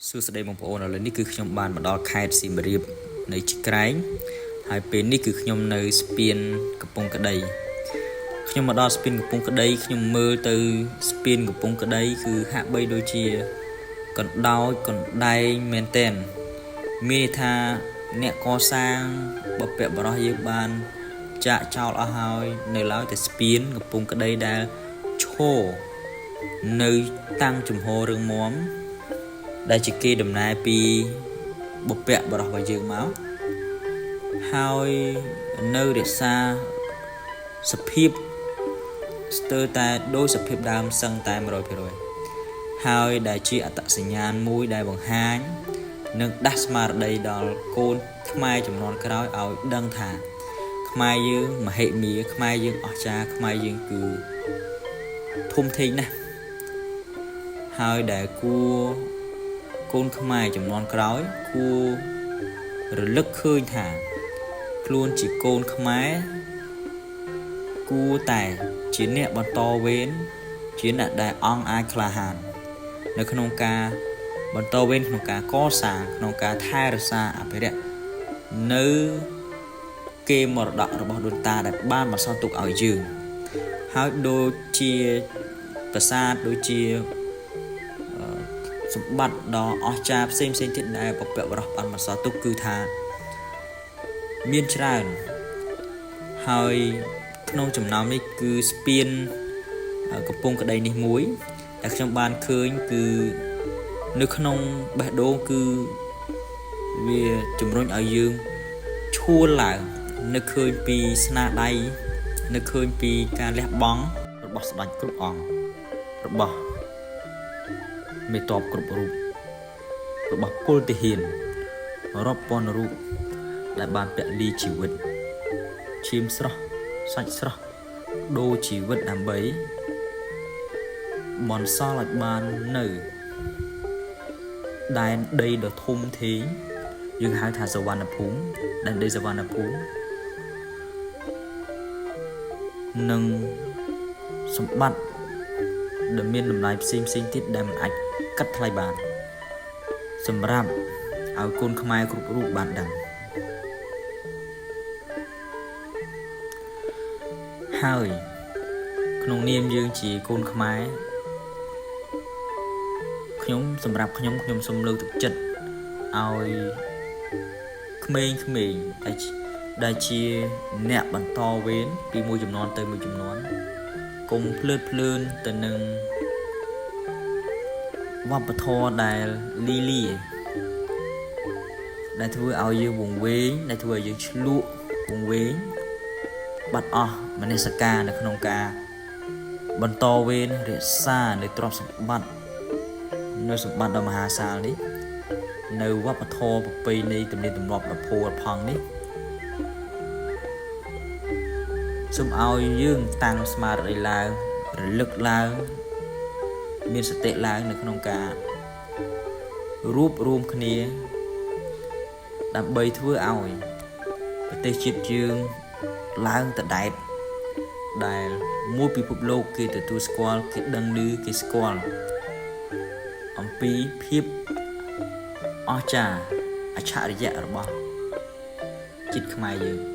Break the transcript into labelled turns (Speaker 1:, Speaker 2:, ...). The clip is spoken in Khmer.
Speaker 1: សួស្តីបងប្អូនឥឡូវនេះគឺខ្ញុំបានមកដល់ខេត្តសៀមរាបនៅជីក្រែងហើយពេលនេះគឺខ្ញុំនៅស្ពានកំពង់ក្ដីខ្ញុំមកដល់ស្ពានកំពង់ក្ដីខ្ញុំមើលទៅស្ពានកំពង់ក្ដីគឺហាក់បីដូចជាកណ្ដោចកណ្ដែងមែនតែនមានន័យថាអ្នកកសាងបពៈបរោះយើងបានចាក់ចោលអស់ហើយនៅឡើយតែស្ពានកំពង់ក្ដីដែលឈរនៅតាំងជំហររឹងមាំ ដែលជាគេដំណើរពីបុព្វបុរសរបស់យើងមកហើយនៅរក្សាសភាពស្ទើរតែដោយសភាពដើមសឹងតែ100%ហើយដែលជាអត្តសញ្ញាណមួយដែលបង្ហាញនិងដាស់ស្មារតីដល់កូនខ្មែរចំនួនក្រោយឲ្យដឹងថាខ្មែរយើងមហិមាខ្មែរយើងអស្ចារ្យខ្មែរយើងគឺធំធេងណាស់ហើយដែលគួរ កូនខ្មែរចំនួនក្រោយគួររលឹកឃើញថាខ្លួនជាកូនខ្មែរគួរតែជាអ្នកបន្តវេនជាអ្នកដែលអង្គអាចក្លាហាននៅក្នុងការបន្តវេនក្នុងការកសាងក្នុងការថែរក្សាអភិរក្សនៅគេមរតករបស់ដូនតាដែលបានបន្សល់ទុកឲ្យយើងហើយដូចជាប្រាសាទដូចជាសម្បត្តិដ៏អស្ចារ្យផ្សេងផ្សេងទៀតដែលពពកបរោះបានបន្សល់ទុកគឺថាមានច្រើនហើយក្នុងចំណោមនេះគឺស្ពានកំពង់ក្ដីនេះមួយដែលខ្ញុំបានឃើញគឺនៅក្នុងបេះដូងគឺវាជំរុញឲ្យយើងឈួលឡើងនឹកឃើញពីស្នាដៃនឹកឃើញពីការលះបង់របស់ស្ដេចគ្រប់អង្គរបស់មេតបគ្រប់រូបរបស់ពលទាហានរាប់ពាន់រូបដែលបានពលីជីវិតឈាមស្រស់សាច់ស្រស់ដូរជីវិតដើម្បីបន្សល់ឲ្យបាននៅដែនដីដ៏ធំធេងយើងហៅថាសវណ្ណភូមិដែនដីសវណ្ណភូមិនិងសម្បត្តិដែលមានតម្លៃផ្សេងផ្សេងទៀតដែលមិនអាចកាត់ថ្លៃបានសម្រាប់ឲ្យកូនខ្មែរគ្រប់រូបបានដឹងហើយក្នុងនាមយើងជាកូនខ្មែរខ្ញុំសម្រាប់ខ្ញុំខ្ញុំសូមលើកទឹកចិត្តឲ្យក្មេងៗដែលជាអ្នកបន្តវេនពីមួយជំនាន់ទៅមួយជំនាន់កុំភ្លើតភ្លើនទៅនឹងវប្បធម៌ដែលលីលាដែលធ្វើឲ្យយើងវង្វេងដែលធ្វើឲ្យយើងឆ្លក់វង្វេងបាត់អស់មនសិការនៅក្នុងការបន្តវេនរក្សានៅទ្រព្យសម្បត្តិនៅសម្បត្តិដ៏មហាសាលនេះនៅវប្បធម៌ប្រពៃណីទំនៀមទម្លាប់ដ៏ផូរផង់នេះសូមឲ្យយើងតាំងស្មារតីឡើងរលឹកឡើងមានសតិឡើងនៅក្នុងការរួបរួមគ្នាដើម្បីធ្វើឲ្យប្រទេសជាតិយើងឡើងទៅដែតដែលមួយពិភពលោកគេទទួលស្គាល់គេដឹងឮគេស្គាល់អំពីភាពអស្ចារ្យអច្ឆរិយៈរបស់ជាតិខ្មែរយើង។